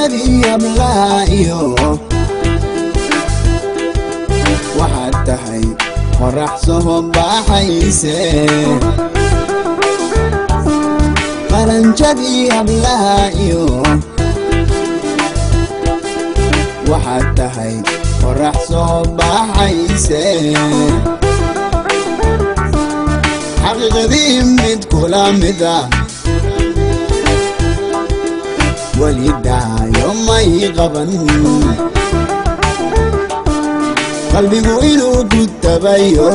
Qalanjadii hablaha iyo waxaad tahay qorax soo baxayse. Qalanjadii hablaha iyo waxaad tahay qorax soo baxayse. Xaqiiqdii mid kula mida weli dhaayo may qaban. Qalbigu inuu ku tabayo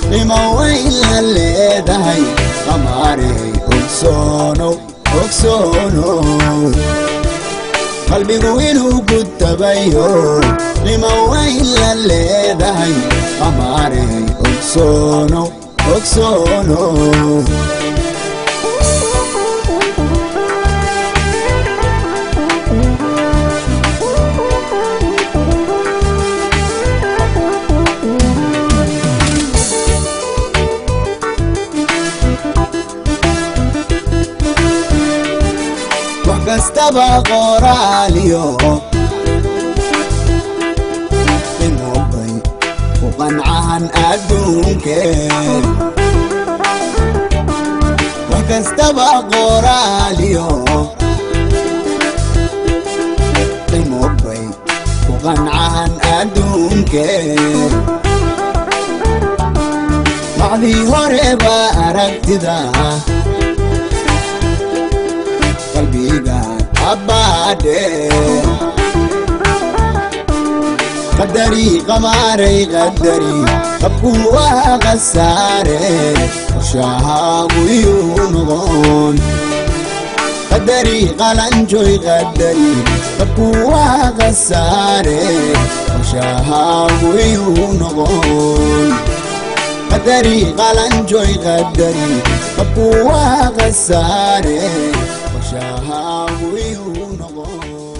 qiimo weyn la leedahay, qamaarey ogsoonow, ogsoonow. Qalbigu inuu ku tabayo qiimo weyn la leedahay, qamaarey ogsoonow, ogsoonow. Wax kastaba qoraaliyo qimobay ku qancahan adduunke. Wax kastaba qoraaliyo qimobay ku qancahan adduunke. Bacdii horeba aragtida qalbiga abbaadhe. Qadari qamaaray qadari qabku waa khasaare, qorshahaagu yuu noqon. Qadari qalanjoy qadari qabku waa khasaare, qorshahaagu yuu noqon. Qadari qalanjoy qadari qabku waa khasaare, qorshahaagu yuu noqon.